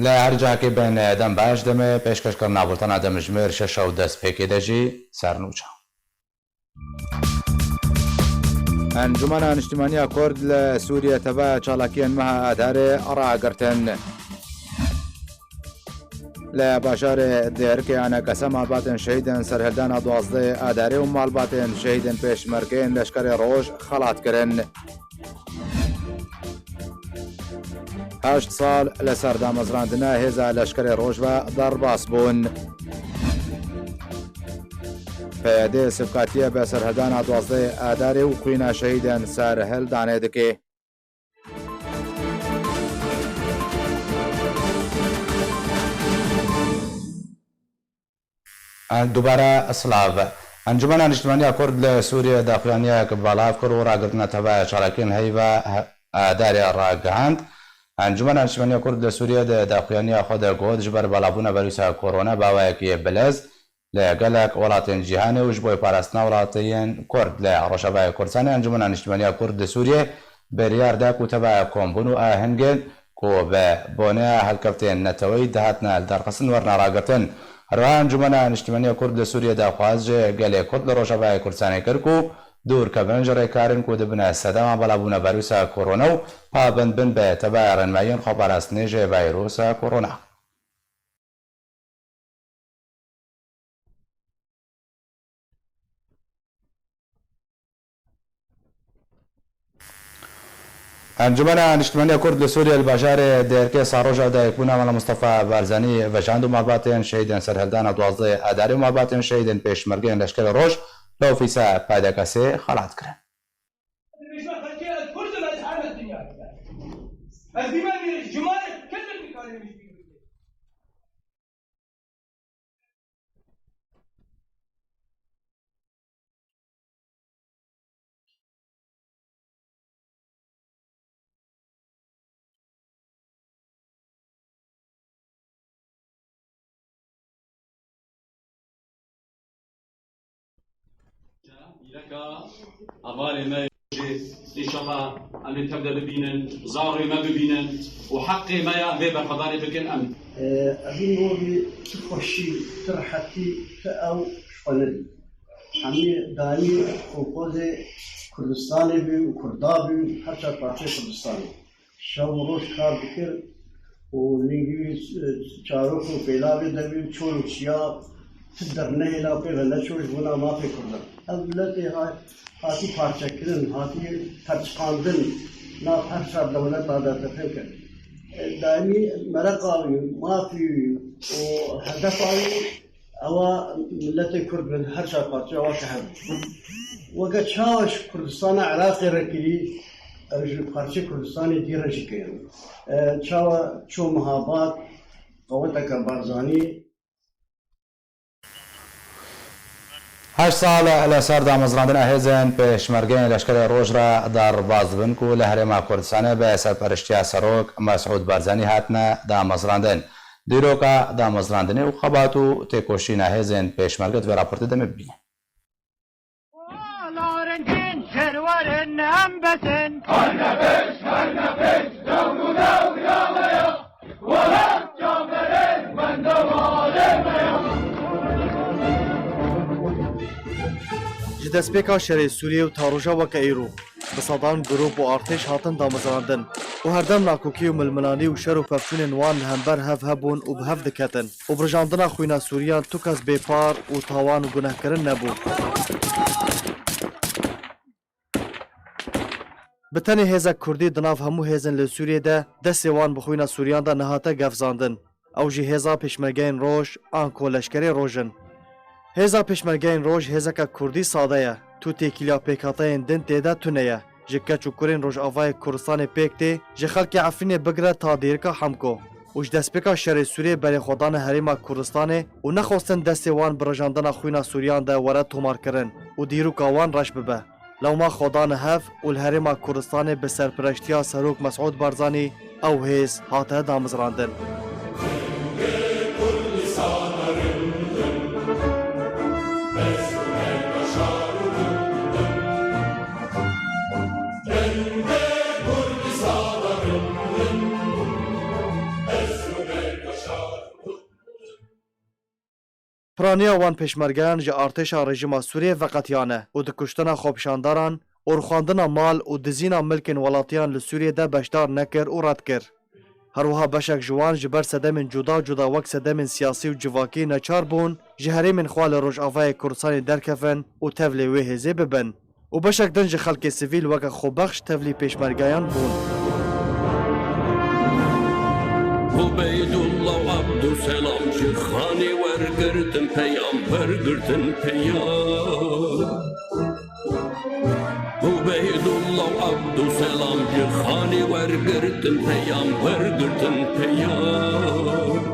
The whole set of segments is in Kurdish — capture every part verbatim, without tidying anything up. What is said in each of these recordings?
Li her cihekê bên dem baş demê pêşkêşkirina bultena demjimêr şeş û destpêkê de jî sernûçe. Encûmena Niştimaniya Kurd li Sûriyê teva çalakiyên meha Adarê ragirtin. Li bajarê Dêrikê Enekese malbatên şehîdên serhildana duwazdeh Adarê û malbatên şehîdên pêşmergeyên Leşkerê Roj xelat kirin. Heşt sal li ser damezrandina hêza Leşkerê Roj ve derbas bûn. P Y D sivkatiye bi serhildana duwazdeh Adarê û xwîna şehîdên serhildanê dike. Dubare silav. Encûmena Niştimaniya Kurd li Sûriyê daxuyaniyek belav kir û ragirtina teva çalakiyên heyva Adarê ragihand. Encûmena Niştimaniya Kurd li Sûriyê di daxuyaniya xwe de got, ji ber belavbûna vîrusa korona bi awayekî bilez li gelek welatên cîhanê û ji bo parastina welatiyên Kurd li Rojavayê Kurdistanê, Encûmena Niştimaniya Kurd li Sûriyê biryar da ku teva kombûn û ahengên ku bi boneya helkeftên neteweyî dihatine lidarxistin werine ragirtin. Her wiha Encûmena Niştimaniya Kurd li Sûriyê daxwaz ji gelê Kurd li Rojavayê Kurdistanê kir ku dûr kevin ji rêkarên ku dibine sedema belavbûna vîrusa korona û pabend bin bi tevaya rênmayiyên xweparastinê ji vîrusa korona. Encûmena Niştimaniya Kurd li Sûriyê li bajarê Dêrkê saroja dayikbûna Mela Mustafa Barzanî vejand û malbatên şehîdên serhildana duwazdeh Adarê û malbatên şehîdên pêşmergeyên Leşkerê Roj li ofîsa P D K S'ê xelat kirin. Îreka hevalê me jî, înşallah, em ê tev de bibînin, zarê me bibînin û heqê me ya em vê berxwedanê bikin em. Evîn gorî tu xweşî, tu rehetî, tu ew ji xwe nedî. Hemî daîmî qolqolê Kurdistanê bî û Kurda bî û her çar parçeyê Kurdistanê. Şev û roj kar dikir û lingî wî, e, çarok û pêlavê de bî, çol û çiya, ti dernehêla pê ve neço ji bona mafê Kurdan. Ev miletê ha-, hatî parçekirin, hatî perçiqandin, nav her çar dewleta de tefin kir. E, daîmî mereqa wî, mafî wî û hedefa wî ewa miletê Kurd bin her çar parçeya wa ke hebû. Weke çawa ji Kurdistana Iraqê re kirî, ew ji parçeyê Kurdistanê dî re jî kirin. E, çawa ço Mihabad, qeweteke Barzanî. Heşt sal li ser damezrandina hêzên pêşmergeyên Leşkerê Roj re derbas dibin ku li Herêma Kurdistanê bi serperiştiya Serok Mesûd Barzanî hatine damezrandin. Dîroka damezrandinê û xebat û têkoşîna hêzên pêşmerge di vê raportê de me bibîne. Ji destpêka şerê Sûriyê û ta roja weke îro, bi sedan grûp û artêş hatin damezrandin û herdem nakokî û milmilanî û şer û pevçûnên wan li hember hev hebûn û bi hev diketin û birijandina xwîna Sûriyan tu kes bêpar û tawan û gunehkirin nebû. Bi tenê hêzek Kurdî di nav hemû hêzên li Sûriyê de destê wan bi xwîna Sûriyan de nehate gefzandin. Ew jî hêza Pêşmergeyên Roj an ku Leşkerê Roj in. Hêza Pêşmergeyên Roj hêzeke Kurdî sade ye. Tu têkiliya pêkhateyên din tê de tune ye. Ji keç û kurên Rojavayê Kurdistanê pêk tê, ji xelkê Efrînê bigire ta dêrika Hemko. Û ji destpêka şerê Sûriyê berê xwe dane Herêma Kurdistanê û nexwestin destê wan bi rijandina xwîna Sûriyan de were tomarkirin û dîroka wan reş bibe. Lewma xwe dane hev û li Herêma Kurdistanê bi serpireştiya Serok Mesûd Barzanî ew hêz hate damezrandin. Piraniya wan pêşmergeyan ji artêşa rejîma Sûriyê veqetiyane û di kuştina xwepişandaran û rixwandina mal û dizîna milkên welatiyan li Sûriyê de beşdar nekir û red kir. Her wiha beşek ji wan ji ber sedemên cuda cuda wek sedemên siyasî û civakî neçar bûn ji herêmên xwe li Rojavayê Kurdistanê derkevin û tevlê wê hêzê bibin. Û beşek din ji xelkê sivîl weke xwebexş tevlî pêşmergeyan bûn. Ubeydullah û Abdulselam ji Xanê wergirtin peyam, wergirtin peyam. Ubeydullah û Abdulselam ji Xanê wergirtin peyam, wergirtin peyam.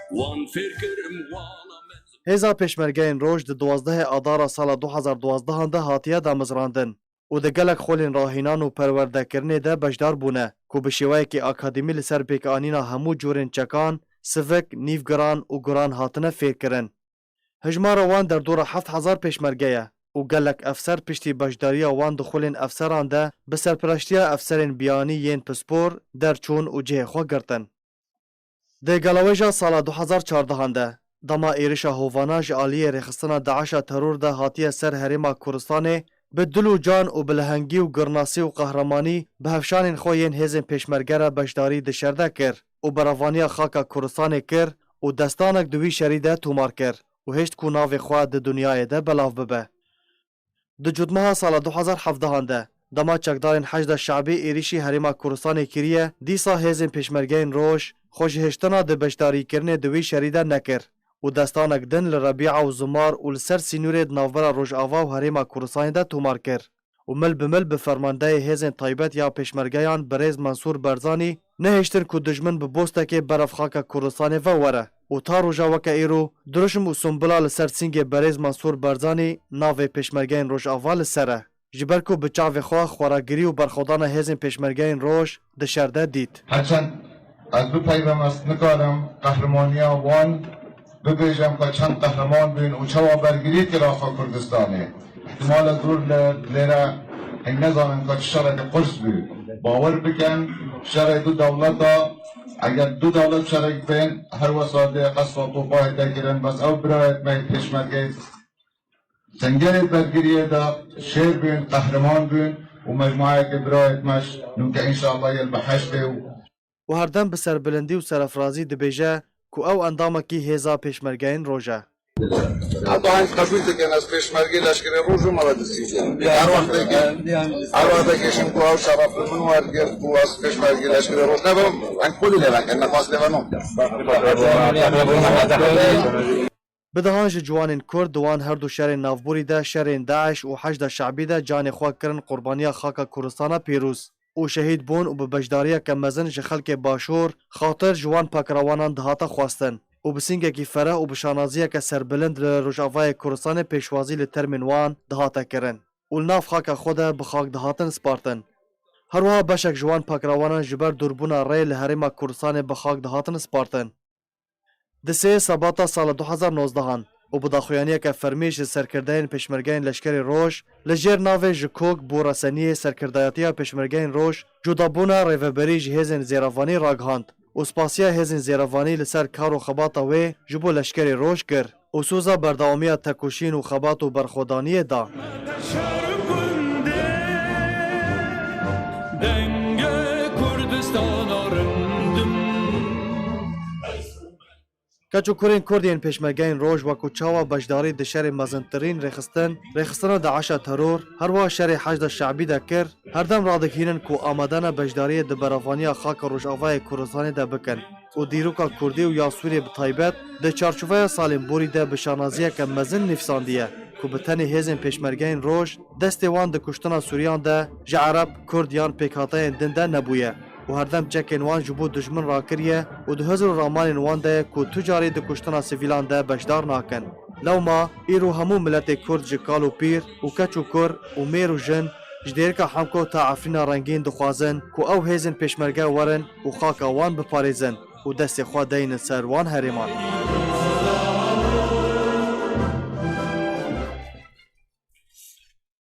Wan fêr kirim, wana mezin. Hêza Pêşmergeyên Roj di duwazdehê Adara sala du hazar duwazdehan de hatiye damezrandin û di gelek xwelên rahînan û perwerdekirinê de beşdar bûne ku bi şêweyekî akademî li ser pêkanîna hemû cûrên çekan, sivik, nîvgiran û guran hatine fêrkirin. Hijmara wan derdora heft hezar pêşmerge ye û gelek efser piştî beşdariya wan di xwelên efseran de bi serpiraştiya efserên biyanî yên pispor derçûn û cihê xwe girtin. Di galawêja sala du hazar çardehan de, dema êrişa hovana ji aliyê rêxistina DAIŞa teror de hatiye ser herêma Kurdistanê, bi dil û can û bi lehengî û girnasî û qehremanî bi hevşanên xwe yên hêzên pêşmerge re beşdarî di şer de kir û berevaniya xaka Kurdistanê kir û destanek di wî şerî de tomar kir û hişt ku navê xwe di dinyayê de belav bibe. Di cotmeha sala du hazar hevdehan de, dema çekdarên Heşda Şe'bî êrîşî Herêma Kurdistanê kiriye, dîsa hêzên Pêşmergeyên Roj xwe ji hiştina di beşdarîkirinê di wî şerî de nekir û destanek din li Rebîa û Zimar û li ser sînorê di navbera Rojava û Herêma Kurdistanê de tomar kir û mil bi mil bi fermandeyê hêzên taybet ya Pêşmergeyan birêz Mensûr Berzanî nehiştin ku dijmin bi bostekê berev xaka Kurdistanê ve were û ta roja weke îro dirûşm û sumbula li ser sîngê berêz Mensûr Berzanî navê Pêşmergeyên Rojava li ser e. Ji ber ku bi çavê xwe xweragirî û berxwedana hêzên Pêşmergeyên Roj di şer de dît. Herçend ez bipeyvem, ez nikarim qehrimaniya wan bibêjim ku çend qehreman bûn û çawa bergirî kir axa Kurdistanê. Îhtimal e zor li lêre hîn nezanin ku çi şereke qurs bû. Bawer bikin, şerê du dewleta, eger du dewlet şerek bên, her wesa dê qesfa Topahê te kirin, bes ew birayet me yê Pêşmergeyê Sengerê bergiriyê de şêr bûn, qehreman bûn û mecmuayeke birayet me ji nûke înşallah yê li behiştê û Û herdem bi serbilindî û serefrazî dibêje ku ew endamekî hêza Pêşmergeyên Roj e. Heta hêz qebûl dikin, ez pêşmergê leşkerê Roj û me ve dizî. Her wextekê, her wextekê şim ku ew şeref li min wergirt ku ez pêşmergê leşkerê Roj nebim, em kulî lê vekin, nefas lê venom. Bi dehan ji ciwanên Kurd di wan her du şerên navborî de, şerên DAIŞ û Heşda Şe'bî de canê xwe kirin qurbaniya xaka Kurdistana pîroz û şehîd bûn û bi beşdariyeke mezin ji xelkê Başûr xatir ji wan pakrewanan dihate xwestin û bi sîngekî fereh û bi şanaziyeke serbilind li Rojavayê Kurdistanê pêşwazî li termên wan dihate kirin û li nav xaka xwe de bi xak dihatin spartin. Her wiha beşek ji wan pakrewanan ji ber dûrbûna rê li Herêma Kurdistanê bi xak dihatin spartin. Di sê Sebata sala du hazar nozdehan û bi daxuyaniyeke fermî ji serkirdeyên Pêşmergeyên Leşkerê Roj li jêr navê Ji Kok bo Reseniyê Serkirdayetiya Pêşmergeyên Roj cudabûna rêveberî ji hêzên zêrevanî ragihand û spasiya hêzên zêrevanî li ser kar û xebata wê ji bo Leşkerê Roj kir û soza berdewamiya tekoşîn û xebat û berxwedaniyê da. Şer gundê dengê Kurdistana rindim. Keç û kurên Kurd yên Pêşmergeyên Roj wekû çawa beşdarî di şerê mezintirîn rêxistin, rêxistina DAIŞa teror, her wiha şerê Heşda Şe'bî de kir, herdem radigihînin ku amade ne beşdariyê di berevaniya xaka Rojavayê Kurdistanê de bikin û dîroka Kurdî û ya Sûriyê bi taybet di çarçoveya salên borî de bi şanaziyeke mezin nivîsandiye ku bi tenê hêzên Pêşmergeyên Roj destê wan di kuştina Sûriyan de ji Ereb, Kurd yan pêkhateyên din de nebûye û herdem çekên wan ji bo dijmin rakiriye û di hizr û ramanên wan de ye ku tu carî di kuştina sivîlan de beşdar nakin. Lewma, îro hemû miletê Kurd ji kal û pîr û keç û kur û mêr û jin ji dêrika Hemko ta Efrîna rengîn dixwazin ku ew hêzên pêşmerge werin û xaka wan biparêzin û destê xwe deynin ser wan herêman.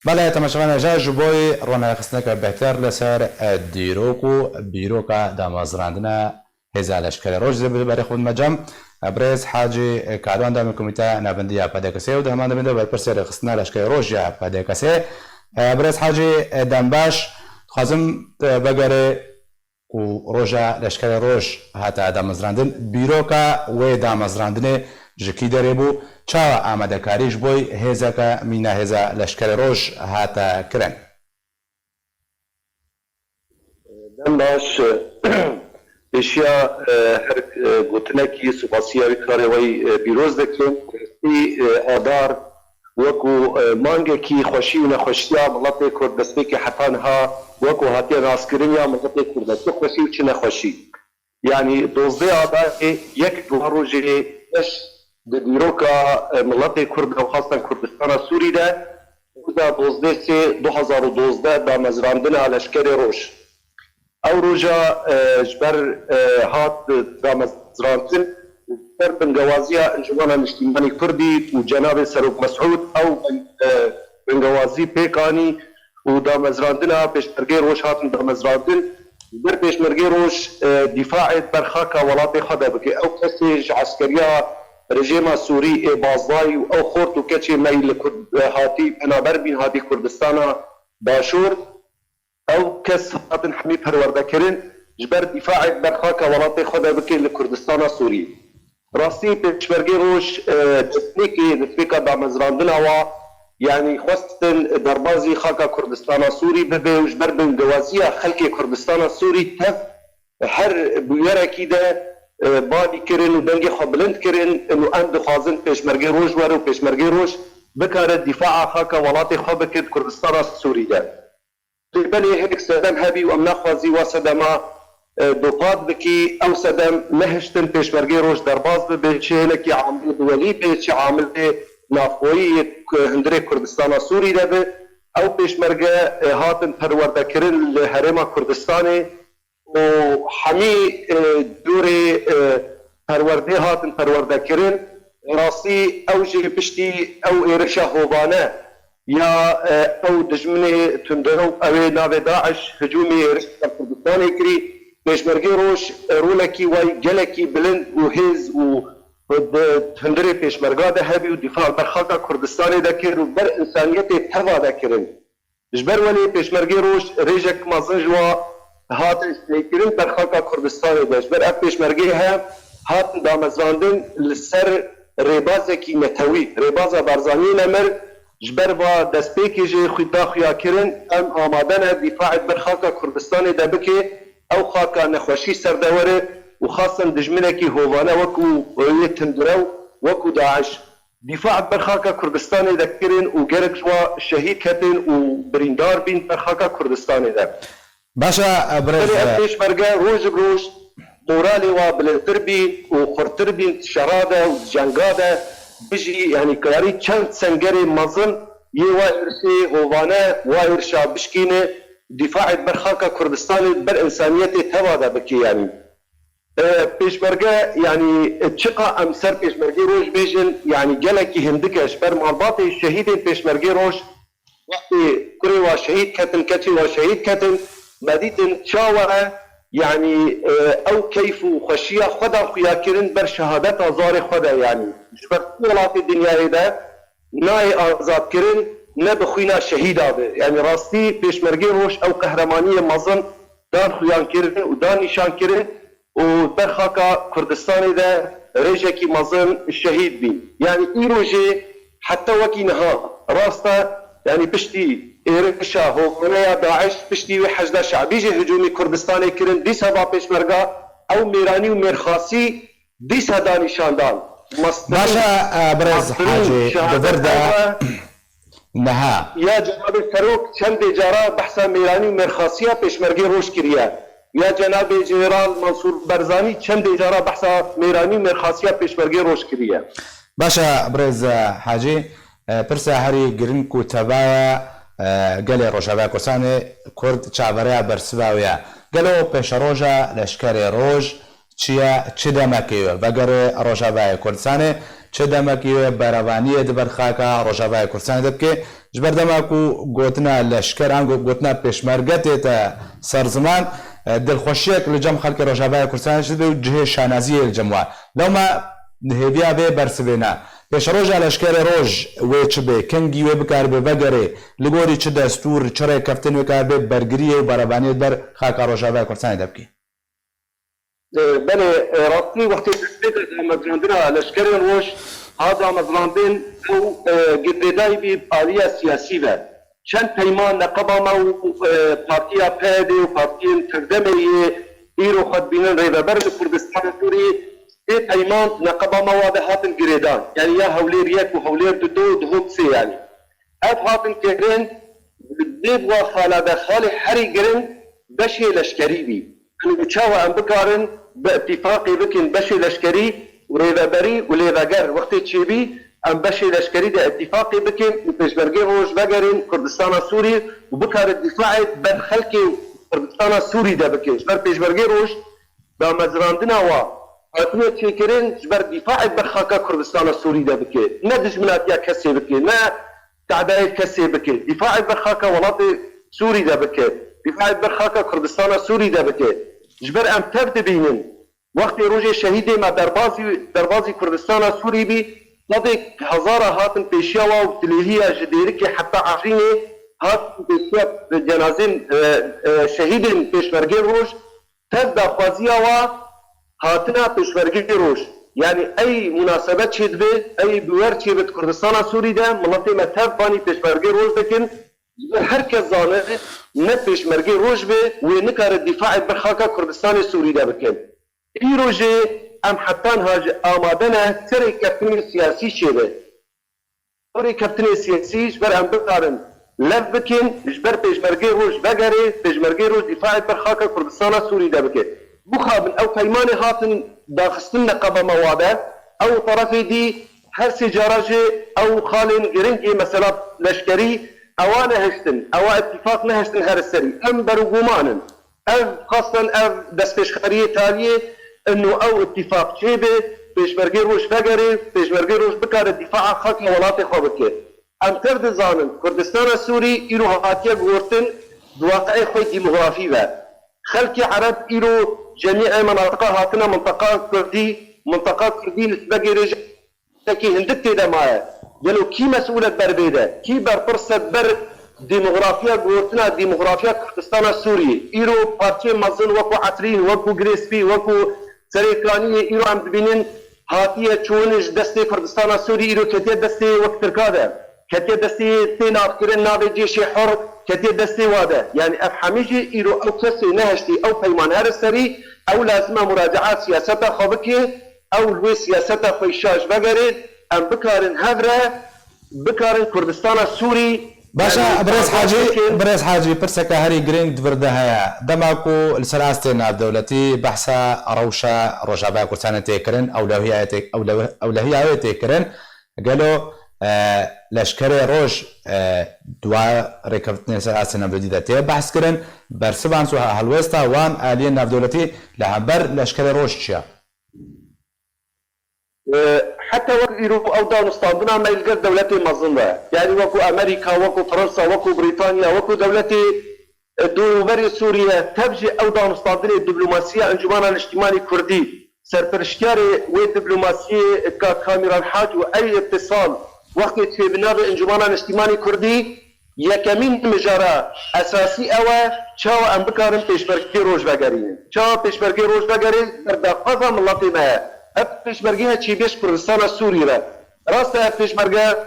Belê, temaşevanê hêja, ji bo rûnexistineke bêhtir li ser, e, dîrok û bîroka damezrandina Hêza Leşkerê Roj zê bi berê xwe dime cem. Birêz Hacî Karwan, demê Komîteya Navendî ya P D K S'ê û di heman demê de berpirsê rêxistina Leşkerê Roj ya P D K S'ê. Birêz Hacî, dembaş. Dixwazim vegerê ku roja Leşkerê Roj hate damezrandin, bîroka wê damezrandinê ji kî derê bû, çawa amadekarî ji bo hêzeke mîna hêza Leşkerê Roj hate kirin? Dem baş. Pêşiya, e, her, e, gotinekî, spasiya wî karê wê, e, pîroz dikim. Rastî, e, Adar wekû, e, mangekî xweşî û nexweşiya miletê Kurd destpêkê heta niha wekû hatiye naskirin ya miletê Kurd e. Çi xweşî û çi nexweşî. Yanî dozdeh Adarê yek di wan rojê beş di dîroka, e, miletê Kurd de û xasten Kurdistana Sûrî de, roja dozdeh sê du hezar û dozdeh damezrandina Leşkerê Roj. Ew roja, e, ji ber, e, hat damezrandin, ji ber bingewaziya Encûmena Niştîmanî Kurdî û Cenabê Serok Mesûd ew bin-, e, bingewazî pêk anî û damezrandina Pêşmergê Roj hatin damezrandin. Ji ber Pêşmergê Roj, e, dîfaê ber xaka welatê xwe de bike. Ew kesê ji eskeriya rejêma Sûrî ê Bazdayî û ew xort û keçê me yî li Kurd, e, hatî penaber bîn, hatî Kurdistana Başûr. Ew kes hatin hemî perwerdekirin ji ber dîfaê ber xaka welatê xwe de bike li Kurdistana Sûrî. Rastî Pêşmergê Roj, e, destpêkê, destpêka damezrandina wa, yanî xwestin derbazî xaka Kurdistana Sûrî bibe û ji ber bingewaziya xelkê Kurdistana Sûrî tev her bûyerekî de, e, balî kirin û dengê xwe bilind kirin û em dixwazin Pêşmergê Roj were û Pêşmergê Roj bikare dîfaa xaka welatê xwe bike di Kurdistana Sûrî de. Lê belê hinek sedem hebî û em naxwazî wa sedema, e, dopat bikî. Ew sedem nehiştin Pêşmergê Roj derbas bibe, çi hinekî amilê duwelî be, çi amilê navxweyî yê ku hundirê Kurdistana Sûrî de be. Ew pêşmerge, e, hatin perwerdekirin li Herêma Kurdistanê û hemî, e, dorê, e, perwerdê hatin perwerdekirin. Rastî ew jî piştî ew êrişa hovane ya, e, ew dijminê tundrew, ew ê navê DAIŞ hicûmê êrişa Kurdistanê kirî. Pêşmergê Roj, e, rolekî way gelekî bilind û hêz û di hundirê pêşmerga de hebî û dîfa ber xaka Kurdistanê de kir û ber însaniyetê teva de kirin. Ji ber welê Pêşmergê Roj rêjek mezin ji wa hatin şilêkirin ber xaka Kurdistanê de. Ji ber ev pêşmergê he hatin damezrandin li ser rêbazekî netewî, rêbaza Barzaniyê nemir. Ji ber va destpêkê jê xwî da xuya kirin, em amade ne dîfaê ber xaka Kurdistanê de bike, ew xaka nexweşî ser de were û xasten dijminekî hovane wekû yê tundrew, wekû DAIŞ. Dîfa ber xaka Kurdistanê de kirin û gelek ji wa şehîd ketin û birîndar bîn ber xaka Kurdistanê de. Baş e, birêz. Belê ev pêşmerge roj bi roj moralê wa bilindtir bîn û xurttir bîn di şera de û di cenga de bijî, yanî karî çend sengerê mezin yê wa êrişê hovane, wa êrişa bişkîne, dîfaê ber xaka Kurdistanê ber însaniyetê teva de bike yanî. E, pêşmerge, yanî, e, çiqa em ser Pêşmergê Roj bêjin, yanî, gelekî hindik e. Ji ber malbatê şehîdên Pêşmergê Roj, wextê kurê wa şehîd ketin, keçê wa şehîd ketin, me dîtin çawa e, yanî, e, ew keyf û xweşiya xwe da xuya kirin ber şehadeta zarê xwe de, yanî. Ji ber tu welatê dinyayê de nayê azadkirin, ne bi xwîna şehîda be. Yanî, rastî Pêşmergê Roj ew qehremaniyê mezin dan xuyan kirin û dan nîşan kirin. Û ber xaka Kurdistanê de rêjekî mezin şehîd bîn. Yanî îro jî heta wekî niha rast e, yanî piştî êrişa hovane ya DAIŞ, piştî wê Heşda Şebî jî hicûmî Kurdistanê kirin, dîsa va pêşmerga ew mêranî û mêrxasî dîsa da nîşan dan. Baş e, e, birêz Hacî, di vir de niha. Ya Cenabê Serok çendê cara behsa mêranî û mêrxasiya Pêşmergê Roj kiriye. Ya Cenabê Jeneral Mansûr Barzanî çendê cara behsa mêranî û mêrxasiya Pêşmergê Roj kiriye. Baş e, birêz Hacî, e, pirsa herî giring ku teva ye, e, gelê Rojavaya Kurdistanê Kurd çaverêya bersiva wê ye. Gelo pêşeroja Leşkerê Roj çi ye, çi demekê wê vegerê Rojavayê Kurdistanê, çi demekê wê berevaniyê di ber xaka Rojavayê Kurdistanê de bike? Ji ber dema ku gotina leşker an go-, gotina pêşmerge tête ser ziman, e, dilxweşiyek li cem xelkê Rojavaya Kurdistanê çi dibe û cihê şanaziyê li cem wan. Lewma hêviya vê bersivê ne. Pêşeroja leşkerê roj wê çi bê? Kengî wê bikaribe vegerê? Li gorî çi destûr, çi rêkeftin wê karibe bergiriyê û berevaniyê li ber xaka Rojavaya Kurdistanê de bike? E, belê, e, rastî wextê destpêka damezrandina leşkerên roj hat damezrandin, ew, e, girêdayî bî bi aliya siyasî ve. Çend peyman neqeba me û, e, partiya P Y D û partiyên tevdemê yê îro xwe dibînin rêveber li Kurdistana Sûrî, sê peyman neqeba me wa de hatin girêdan. Yanî ya Hewlêr yek û Hewlêr du, du, du, sê yanî. Ev hatin kirin, li vê xala de xalê herî giring beşê leşkerî bî. Ku çawa em bikarin bi îtîfaqê bikin beşê leşkerî û rêveberî û lêveger wextê çêbî, em beşê leşkerî de îtîfaqê bikin û pêşmergê roj vegerin Kurdistana Sûrî û bikare dîfaê ber xelkê Kurdistana Sûrî de bikin. Ji ber pêşmergê roj damezrandina wa hatine çêkirin ji ber dîfaê ber xaka Kurdistana Sûrî de bike. Ne dijminatiya kesê bike, ne tedayê kesê bike. Dîfaê ber xaka welatê Sûrî de bike. Dîfaê ber xaka Kurdistana Sûrî de bike. Ji ber em tev dibînin. Wextê rojê şehîdê me derbazî, derbazî Kurdistana Sûrî bî, sedek hezara hatin pêşiya wa û dilêliya ji Dêrikê heta Efrînê hatin pêşiya cenazên, e, e, şehîdên pêşmergê roj. Tev daxwaziya wa hatina pêşmergê roj. Yanî ey munasebet çêdibe, ey biwer çêbe di Kurdistana Sûrî de, miletê me tev banî pêşmergê roj dikin. Ji ber her kes zane, ne pêşmergê roj be, wê nikare dîfaê ber xaka Kurdistanê Sûrî de bike. Îro jî em heta niha jî amade ne, serê keftinê siyasî çêbe. Ew rêkeftinê siyasî ji ber em bikarin lev bikin, ji ber pêşmergê roj vegerê, pêşmergê roj dîfaê ber xaka Kurdistana Sûrî de bike. Mixabin ew peymanê hatin daxistin neqeba me wa de, ew terefê dî her sê cara jî ew xalên giring ê mesela leşkerî ewa nehiştin, ewa îtîfaq nehiştin her serî. Em berûguman in. Ev, xasten ev destpêşxeriyê taliyê, ino ew îtîfaq çêbe, pêşmergê roj vegerê, pêşmergê roj bikare dîfaa xaka welatê xwe bike. Em tev dizanin, Kurdistana Sûrî îro hatiye guhertin di waqiê xwe demografî ve. Xelkê Ereb îro cemî ê menatiqa hatine minteqa Kurdî, minteqa Kurdî nisbegê rê jî Tekî hindik tê de maye. Gelo kî mesûl e ber vê de? Kî berpirs e ber demografiya, gotina demografiya Kurdistana Sûriyê? Îro parçeyê mezin wekû Efrîn, wekû Girê Spî, wekû Serêkaniyê îro em dibînin hatiye çûn ji destê Kurdistana Sûrî, îro ketiye destê wek Tirka de. Ketiye destê tê navkirin navê cêşê hur, ketiye destê wa de. Yani ev hemî jî îro ew kesê nehiştî ew peyman here serî, ew lazim e muracaa siyaseta xwe bike. Ew li wê siyaseta xwe şaş vegerê, em bikarin hev re, bikarin Kurdistana Sûrî, Baş e, yanî birêz azad Hacî, bikin. Birêz Hacî, pirseke herî girîng di vir de heye. Dema ku li ser astê navdewletî behsa rewşa Rojavaya Kurdistanê tê kirin, ewlewiyayê tê, ewlewi-, ewlehiyayê tê kirin, gelo, e, leşkerê roj, e, dua rêkeftinê li ser astê navdewletî de tê behs kirin, bersivan û helwesta wan aliyên navdewletî li hember leşkerê roj çi ye? E, heta wek îro ew danûstandina me li gel dewletê mezin re, yanî wekû Amerîka, wekû Fransa, wekû Brîtanya, wekû dewletê, e, dûrûberê Sûriye, tev jî ew danûstandinê diplomasiya Encûmena Niştîmanî Kurdî, serpiriştiyarê wê diplomasiyê Kak Kamîran Hac û ey îtisal wextê çêbû navê Encûmena Niştîmanî Kurdî, Yekemîn mijara esasî ew e, çawa em bikarin pêşmergê roj vegerînin. Çawa pêşmergê roj vegerê, berdaxwaza miletê me ye. Ev pêşmergê ye çêbê ji Kurdistana Sûrî re. Rast e, ev pêşmerge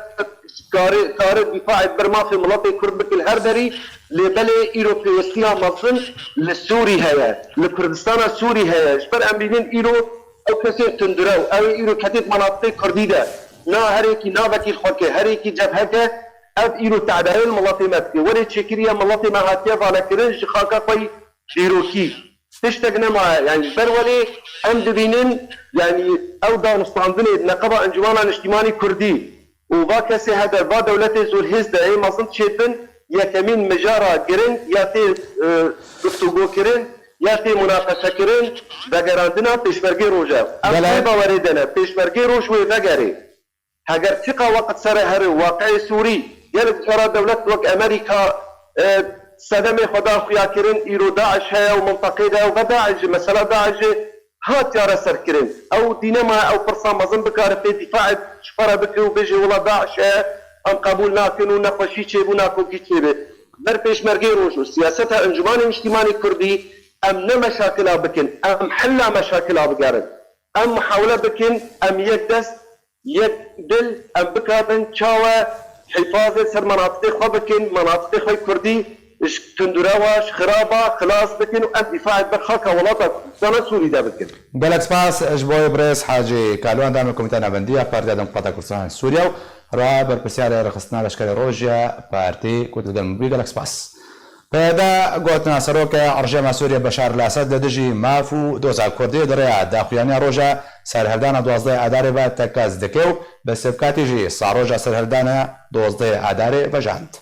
kare, kare dîfaê ber mafê miletê Kurd bikin her derî, lê belê îro pêwestiya mezin li Sûrî heye, li Kurdistana Sûrî heye. Ji ber em bînin îro ew kesên tundrew, ew ê îro ketê di menatiqê Kurdî de, na herekî, na vekîl xwe ke, herekî cebhe ke, Ev îro tedayên miletê me dike. Werê çêkiriye miletê me hatiye valekirin ji xaka xwe yî dîrokî. Tiştek nemaye. Yani ji ber welê em dibînin, yani ew danûstandinê neqeba Encûmena Niştîmanî Kurdî û va kesê hede, va dewletê zûlhêz de ê mezin çêdibin, yekemîn mijara giring ya tê, e, guftûgokirin, ya tê munaqeşekirin, vegerandina pêşmergê roj e. Em Belê. Vê bawerê de ne. Pêşmergê roj wê vegerê. Heger çiqa weqt sere here waqiê Sûrî, gelek cara dewlet wek Amerîka, e, sedemê xwe da xuya kirin, îro DAIŞ heye û minteqê de ew ve DAIŞ jî, mesela DAIŞ jî hat yare serkirin. Ew dînema ew pirsa mezin bikare pê dîfaê ji xwe re bike û bêje wela DAIŞ heye, em qebûl nakin û nexweşî çêbû, nakokî çêbe. Ber pêşmergê roj û siyaseta Encûmanê Niştîmanê Kurdî em ne meşakila bikin, em hilla meşakila bigerin. Em muhawele bikin, em yek dest, yek dil, em bikarin çawe hifazê ser menatiqê xwe bikin, menatiqê xwe kurdî ji tundrewa, ji xiraba xilas bikin û em dîfaê ber xaka welata Kurdistana Sûrî de bikin. Gelek spas ji bo birêz Hacî Kalwan, dame Komîteya Navendî ya Partiya Demokrata Kurdistan Sûriye û ra berpirsiyarê rêxistina leşkerê roj ya partî ku digel min bûyî. Gelek spas. P Y D gotina serokê rejêma Sûriyê Beşar el Esed li dijî maf û doza Kurdî di rêya daxuyaniya roja serhildana duwazdehê Adarê ve tekez dike û bi sivkatî jî saroja serhildana duwazdehê Adarê vejand.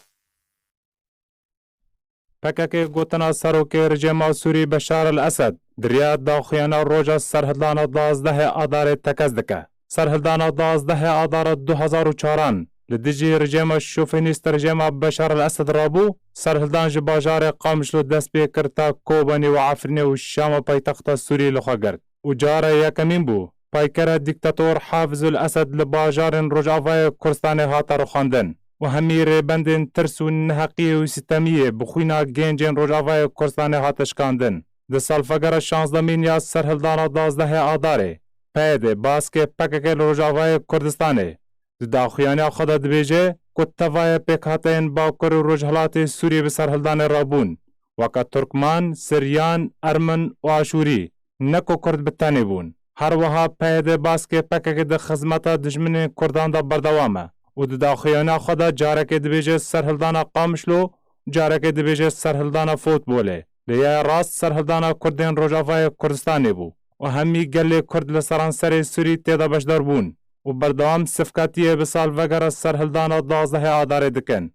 P K K gotina serokê rejêma Sûrî Beşar el Esed di rêya daxuyana roja serhildana duwazdehê Adarê tekez dike. Serhildana duwazdehê Adara du hezar û çaran li dijî rejêma şofînîst rejêma Beşar el Esed rabû, serhildan ji bajarê Qamişlo dest pê kir ta Kobanî û Efrînê û Şama paytexta Sûrî li xwe girt û cara yekemîn bû paykera dîktator Hafizul Esed li bajarên Rojavayê Kurdistanê hate rixandin û hemî rêbendên tirs û neheqiyê û sîtemiyê bi xwîna gencên Rojavayê Kurdistanê hate şikandin. Di salvegera şazdemîn ya serhildana duwazdehê Adarê, P Y D baskê P K K li Rojavayê Kurdistanê di daxuyaniya xwe de dibêje ku tevayê pêkhateyên Bakur û Rojhilatê Sûriyê bi serhildanê re bûn, weke Turkman, Siryan, Ermin û Aşûrî, ne ku Kurd bi tenê bûn. Her wiha P Y D baskê P K K di xizmeta dijminên Kurdan de berdewam e û di daxuyaniya xwe de carekê dibêje serhildana Qamişlo, carekê dibêje serhildana Fotbolê. Lê ya rast serhildana Kurdên Rojavayê Kurdistanê bû û hemî gelê Kurd li seranserê Sûrî tê de beşdar bûn û berdewam sivkatiyê bi salvegera serhildana duwazdehê Adarê dikin.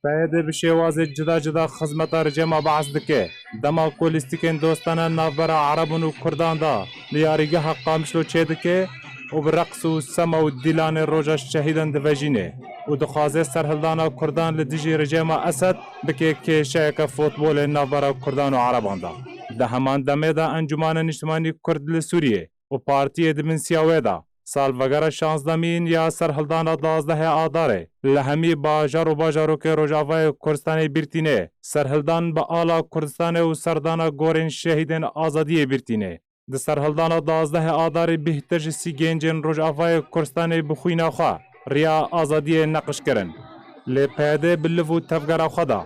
P Y D bi şêwazê cida cida xizmeta rejêma Baas dike. Dema ku lîstikên dostane navbera Erebûn û Kurdan de li yarîgeha Qamişlo çêdike û bi reqs û sema û dîlanê roja şehîdan divejîne û dixwaze serhildana Kurdan li dijî rejêma Esed bike kêşeyeke fotbolê navbera Kurdan û Ereban de. Di heman demê de Encûmana Niştimanî Kurd li Sûriyê û partiyê di bin siya wê de, salvegera şazdemîn ya serhildana duwazdehê Adarê li hemî bajar û bajarokê Rojavayê Kurdistanê bîr tîne. Serhildan bi ala Kurdistanê û serdana gorên şehîdên azadiyê bîr tîne. Di serhildana duwazdehê Adarê bêhtir ji sî gencên Rojavayê Kurdistanê bi xwîna xwe riya azadiyê neqij kirin. Lê P Y D bi liv û tevgera xwe de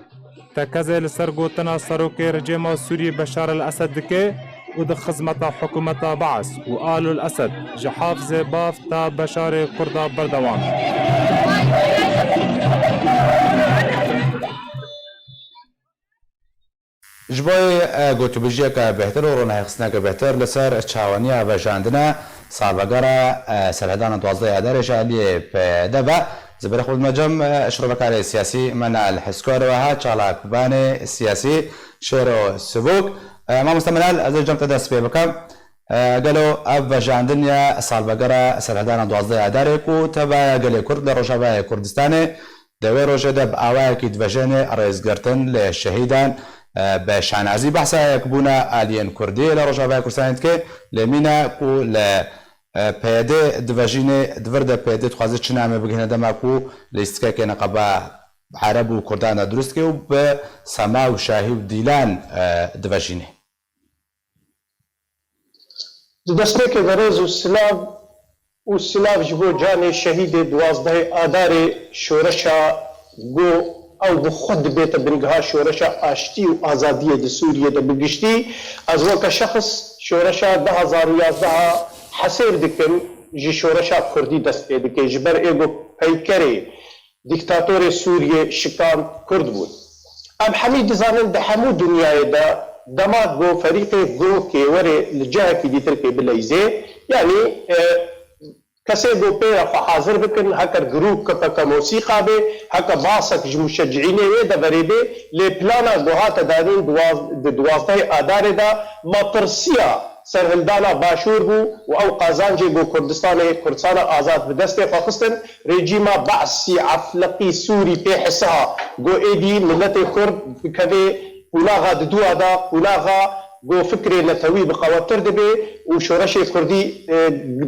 tekezê li ser gotina serokê rejêma Sûriyê Beşar el Esed dike û di xizmeta hikûmeta Baas û Alul Esed ji Hafizê Baf ta Beşarê Kurda berdewam e. Ji bo, e, gotûbêjiyeke bêhtir û ronahîxistineke bêhtir li ser çawaniya vejandina salvegera, e, serhildana duwazdehê Adarê ji aliyê P Y D ve, zibirê xwe dime cem, e, şirovekarê siyasî Menal Heskor ve ha çalakvanê siyasî Şêro Sivok. E, mamoste Menal, ez ê cem te dest pê bikim. E, gelo ev vejandin ya salvegera serhildana duwazdehê Adarê ku tevaya gelê Kurd li Rojavayê Kurdistanê, di wê rojê de bi awayekî divejênê rêzgirtin li şehîdan, e, bi şanazî behsa yekbûna aliyên Kurdî li Rojavayê Kurdistanê dike, lê mîna ku li, e, P Y D divejînê, di vir de P Y D dixwaze çi namê bigihîne dema ku lîstikeke neqeba Ereb û Kurdan de dirust dike û bi sema û şahî û dîlan, e, divejînê. Di destpêkê de rêz û silav û silav ji bo canê şehîdê duwazdehê Adarê şoreşa ku ew bi xwe dibête bingeha şoreşa aştî û azadiyê di Sûriyê de bi giştî. Ez weke şexs şoreşa du hezar û yazdeha hesêr dikim, ji şoreşa Kurdî dest pê dike. Ji ber ê ku peykerê dîktatorê Sûriyê şikand Kurd bûn. Em hemî dizanin di hemû dinyayê de dema ku ferîqê ku kêwerê li cihekî dîtirkê bileyzê, yanî, e, kesê ku pê re xwe hazir bikin, heke grûp K P K mosîqa bê, heke basek ji muşecîînê wê deverê bê, lê plana ku hate danîn duwaz-, di duwazdehê Adarê de, matirsiya serhildana Başûr bû û ew qazancê ku Kurdistanê, Kurdistana azad bi destê xwe xistin, rejîma Be'sî Efleqî Sûrî pê hisiha ku êdî miletê Kurd dikeve qûnaxa diduwa de, qûnaxa ku fikrê netewî bi qewettir dibe û şoreşê Kurdî, e,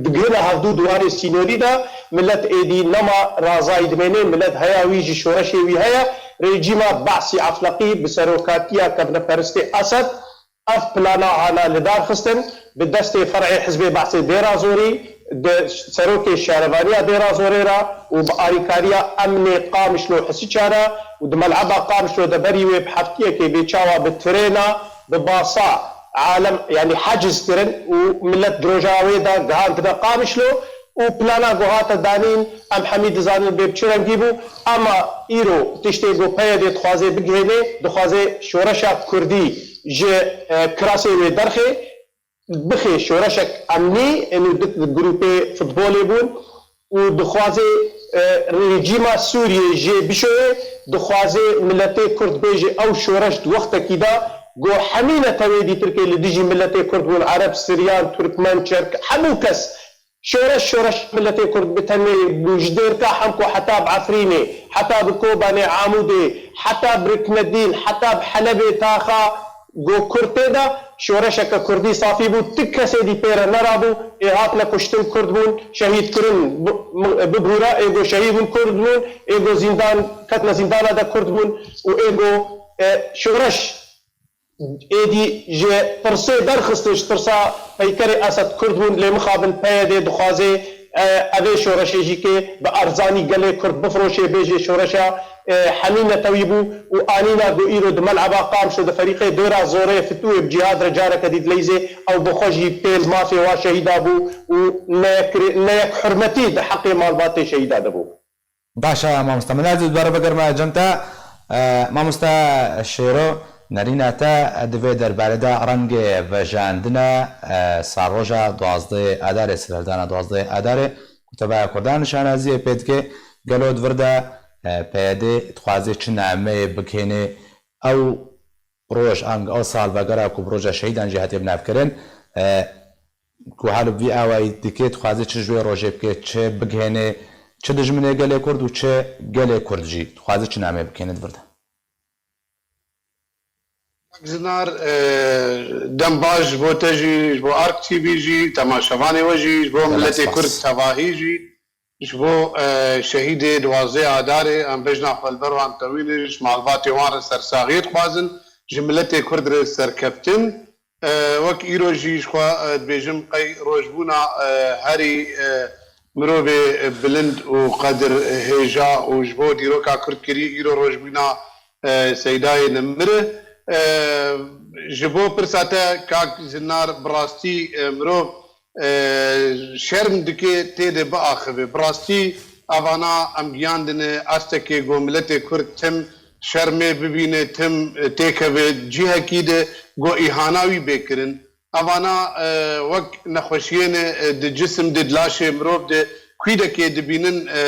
digihine hevdû di warê sînorî de, milet êdî nema razayî dimêne, milet heya wî jî şoreşê wî heye. Rejîma Be'sî Efleqî bi serokatiya kevneperistê Esed, ev plana hana li dar xistin, bi destê fer'ê Hizbê Be'sê Dêra Zorî, di serokê şarevaniya Dêra Zorê re û bi alîkariya emnê Qamişlo Hisiça re û di mel'eba Qamişlo de berî wê bi heftiyekê bê çawa bi trêna, bi basa alem, yanî heciz kirin û milet di roja wê de gihandine Qamişlo. Û plana ku hate danîn, em hemî dizanin bê bi çi rengî bû, ema îro tiştê ku P Y D dixwaze bigihêne, dixwaze şoreşa Kurdî ji, e, kirasê wê derxê, bixê şoreşek emnî, ênû di grûpê futbolê bûn û dixwaze, e, rejîma Sûriyê jê bişoye, dixwaze miletê Kurd bêje ew şoreş di wextekî de ku hemî netewê dîtirkê li dijî miletê Kurd bûn, Ereb, Siryan, Turkmen, Çerk, hemû kes Şoreş, şoreş miletê Kurd bi tenê bû, ji Dêrka Hemko heta bi Efrînê, heta bi Kobanê, Amûdê, heta bi Riknedîn, heta bi Helebê taxa ku Kurd tê de, şoreşeke Kurdî safî bû, ti kesê dî pê re nerabû, ê hatine kuştin Kurd bûn, şehîd kirin, bi-, bibûre, ê ku şehîd bûn Kurd bûn, ê ku zîndan, ketine zîndana de Kurd bûn û ê ku, e, şoreş Êdî ji tirsê derxistin, ji tirsa peykerê Esed Kurd bûn, lê mixabin P Y D dixwaze, e, evê şoreşê jî kê bi erzanî gelê Kurd bifroşê, bêjê şoreşa, e, hemî netewî bû û anîna ku îro di mel'eba Qamişlo di ferîqê Dêra Zorê Fitûyê bi cîhad re careke dî dileyzê, ew bi xwe jî pêl mafê wa şehîda bû û neyek, neyek hurmetî di heqê malbatê şehîda de bû. Baş e, mamosta. Min ez ê dubare bigerime cem te. E, mamosta Şêro, nerîna te di vê derbarê de rengê vejandina, e, salroja duwazdehê Adarê, serhildana duwazdehê Adarê, ku Tevaya Kurdan nişanaziyê pê dike, gelo di vir de, e, P Y D dixwaze çi nameyê bigihêne ew roj, ango ew salvegera ku bi roja şehîdan jî hatiye binavkirin, e, ku hal bi vî awayî dike, dixwaze çi ji wê rojê bike, çi bigihêne, çi dijminê gelê Kurd û çi gelê Kurd jî dixwaze çi namê bigihêne di vir de? Zinar, e, dem baş ji bo te jî, ji bo Ark T V jî, temaşevanê we jî, ji bo miletê Kurd tevahî jî. Ji bo, e, şehîdê duwazdehê Adarê, em bejna xwe li ber wan tewînin, ji malbatê wan re sersaxiyê dixwazin, ji miletê Kurd re serkeftin. E, wek îro jî ji xwe, e, dibêjim, qey rojbûna, e, herî, e, mirovê bilind û qedir hêja û ji bo dîroka Kurd kirî, îro rojbûna, e, Seydayê Nimir e. E, ji bo pirsa te, kak Zinar, bi rastî, e, mirov e, şerm dike tê de biaxive. Bi rastî evana em giyandine astekê ku miletê Kurd tim şermê bibîne, tim, e, têkeve cihekî de ku îhana wî bê kirin. Evana, e, wek nexweşiyê ne, e, di cisim de, di laşê mirov de, kwîdekê dibînin, e,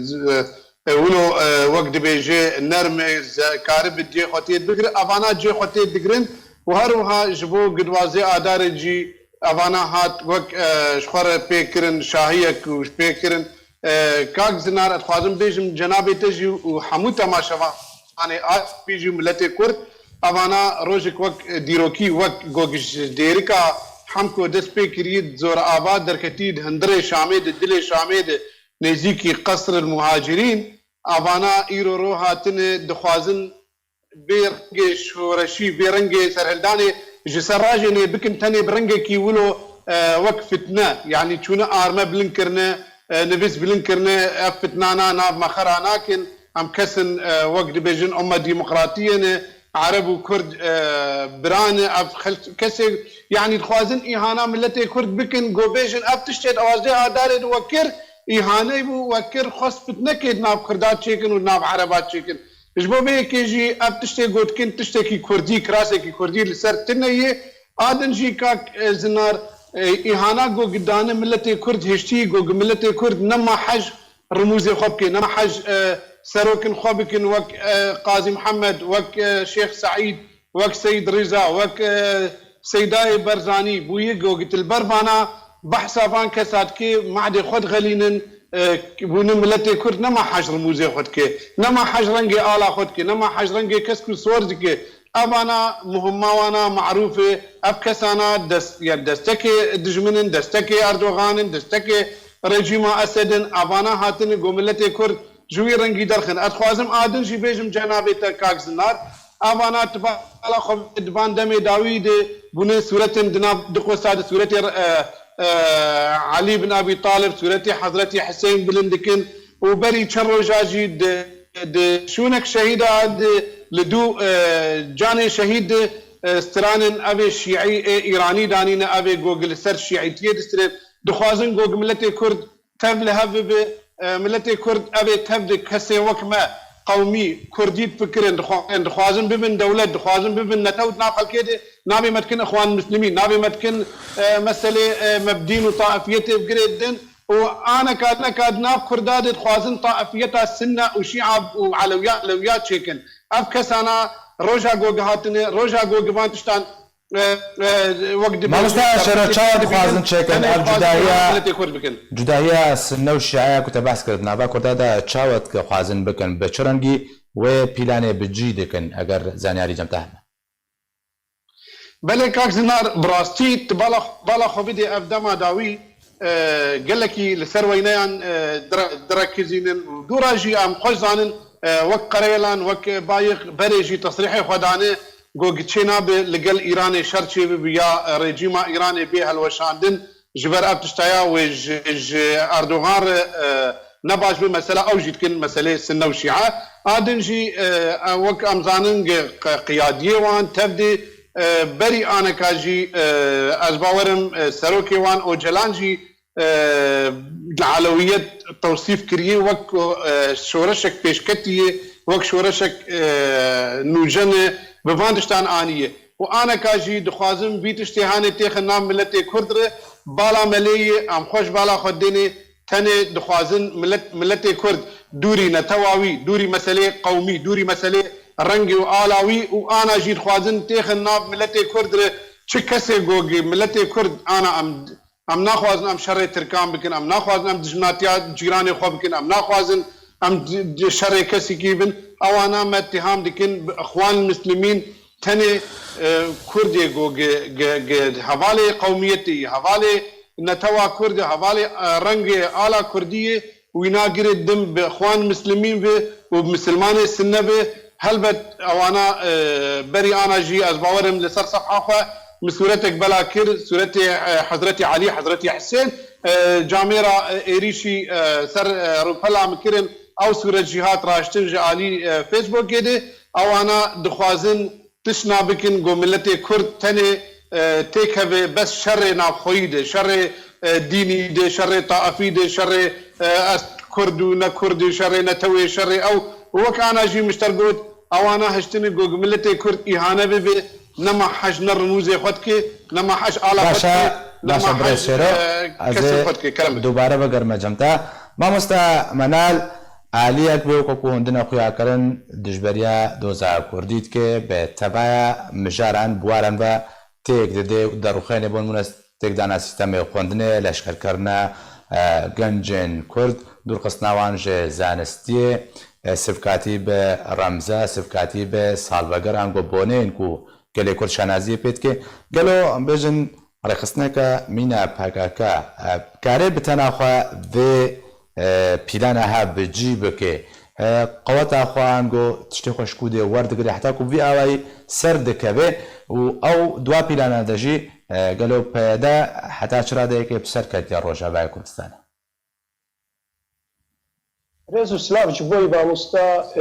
z-, e, wilo, e, wek dibêje, nerm e, ze-, karibe cê xwe tê digire. Evana cê xwe tê digirin û her wiha ji bo gidwazê Adarê jî evana hat wek, e, ji xwe re pê kirin, şahiyek û pê kirin. E, kak Zinar, ez dixwazim bêjim cenabê te jî û hemû temaşevanê Ark T V jî û miletê Kurd, evana rojek wek, e, dîrokî, wek ku ji dêrika Hemko dest pê kiriye, di Zorava derketî, di hundirê Şamê de, dilê Şamê de, nêzîkî Qesril Muhacirîn, evana îro ro hatine, dixwazin vê rengê şoreşî, vê rengê serhildanê ji ser rajê nê bikin, tenê bi rengekî wilo, e, wek fitne, yanî çûne arme bilind kirine, e, nivîs bilind kirine, ev fitnana nav me xera nakin, em kesin, e, wek dibêjin, umma demokratiyê ne, Ereb û Kurd, e, bira ne, ev xelk-, kesê, yanî dixwazin îhana miletê Kurd bikin, ku bêjin, ev tiştê di duwazdehê Adarê de we kir, îhaneyê bû, we kir, xwest fitnekê di nav Kurda çêkin û di nav Ereba çêkin. Ji bo vê yekê jî ev tiştê gotikin, tiştekî kurdî, kirasekî kurdî li ser tune ye. A din jî kak, e, Zinar, e, îhana ku dane miletê Kurd hiştî, ku miletê Kurd nema hej rimûzê xwe bike, nema hej, e, serokin xwe bikin, wek, e, Qazî Mihemed, wek, e, Şêx Seîd, wek Seyîd Rîza, wek, e, Seydayê Berzanî bûyî gogitil ber vana behsa van kesa dikê, mehdê xwe dixelînin, e, bûne miletê Kurd nema hej rimûzê xwe dike, nema hej rengê ala xwe dike, nema hej rengê kesk û sor dike. Evana muhimma wana marûf e, ev kesana dest, ya destekê dijmin in, destekê Erdogan in, destekê rejîma Esed in, evana hatine go miletê Kurd ji wî rengî derxin. Ez dixwazim a din jî bêjim cenabê te kak Zinar, evana di bala xwe di van demê dawî de bûne sûretên di nav di qosa de sûretê, e, e, Elî bin Ebî Talib, sûretê Hezretî Hisên bilind dikin û berî çend roja jî di, di şûnek şehîda di li dû, e, canê şehîd di, e, stranên evê şîî ê Îranî danîne, evê gog li ser şîîtiyê distirên. Dixwazin gog miletê Kurd tev li hev bibe, e, miletê Kurd evê tev di kesên wek me qewmî, kurdî difikirin, dixwa-, dixwazin bibin dewlet, dixwazin bibin netew di nav xelkê de, navê me dikin Ixwan Muslimîn, navê me dikin, e, meselê, e, mebdîn û taifiyetê bi girê didin û aneka neka di nav Kurda de dixwazin taifiyeta Sinne û Şîa û Elewiya, Elewiya çêkin. Ev kesana roja go gihatine, roja go givan tiştan e, e, wek dibêjin, Mamosta Şero, çawa dixwazin çêkin? Ev cudahiya, cudahiya Sinne û Şiaya ku te behs kir, di nava Kurda de çawa dixwazin bikin? Bi çi rengî wê pîlanê bi cî dikin, eger zanyarî cem te hebe? Belê kak Zinar, bi rastî tu bala, bala xwe bidê ev dema dawî, e, gelekî li ser weyneyan, e, dire-, direkizînin û dûra jî em xweş zanin, e, wek Qereyelan, wek Bayix berê jî tesrîhê xwe dane, Go giçê nabe li gel Îranê şer çêbibe ya rejîma Îranê bê helweşandin, ji ber ev tiştaya wê ji, ji Erdogan re, e, ne baş be. Mesela ew jî dikin meselê Sinne û Şîa. A din jî, e, e, wek em zanin ge-, qe-, qiyadiyê wan tevdê, e, berî aneka jî, e, ez bawerim, e, serokê wan Ocalan jî e, li Elewiyet tewsîf kiriye wek ku, e, şoreşek pêşketî ye, wek şoreşek, e, nûjen e, bi van tiştan aniye. Û aneka jî dixwazin vî tiştê hanê têxin nav miletê Kurd re, bala me lê ye, em xweş bala xwe dênê, tenê dixwazin milet, miletê Kurd dûrî netewa wî, dûrî meselê qewmî, dûrî meselê rengê û ala wî û ana jî dixwazin têxin nav miletê Kurd re, çi kesê gogê miletê Kurd ana em Em naxwazin em şerê Tirkan bikin, em naxwazin em dijminatiya cîranê xwe bikin, em naxwazin em di-, di-, şerê kesikî bin. Ewana me îttiham dikin bi Ixwan Muslimîn tenê, e, Kurdê ku gi-, gi-, gi-, hevalê qewmiyetê yî, hevalê netewa Kurd e, hevalê, e, rengê ala Kurdî ye. Wîna girê din bi Ixwan Muslimîn ve û bi Misilmanê Sinne ve, helbet ewana, e, berî ana jî ez bawerim li ser sefha xwe min sûretek bela kir, sûretê, e, Hezretî Elî, Hezretî Hisên, e, camêra, e, êrîşî, e, ser, e, rûpela min kirin, ew sûret jî hat raştin ji alî, e, Facebookê de, ewana dixwazin tişna bikin ku miletê Kurd tenê, e, têkeve bes şerê navxweyî de, şerê, e, dînî de, şerê taifî de, şerê, e, ez Kurd û ne Kurd û şerê netewê, şerê ew. Û wek ana jî min ji te re got, ewana hiştine ku miletê Kurd îhane bibe, nema hej ne rimûzê xwe dike, nema hej ala xwe dike, nema hej, e, kesê xwe dike. Kerem bike. Dubare vegerime cem te. Mamosta Menal, aliyek bê weke ku hûn dine xuya kirin, dijberiya doza Kurdî dike, bi tevaya mijaran, biwaran ve têk dide û derûxêne, bo nimûne têkdana sîstemê xwendinê, leşkerkirina, e, gencên Kurd, dûrxistina wan ji zanistiyê, e, sivkatî bi remze, sivkatî bi salvegeran ku boneyên ku gelê Kurd şanaziyê pê dike. Gelo em bêjin rêxistineke mîna P K K, e, kare bi tena xwe vê, e, pîlana hev bi cî bike? E, qeweta xwe ango tiştê xwe ji ku dê werdigire heta ku vî awayî ser dikeve û ew dua pîlana de jî, e, gelo P Y D heta çi radeyekê bi ser ketiye Rojavayê Kurdistanê? Rêz û silav ji bo wî mamosta, e,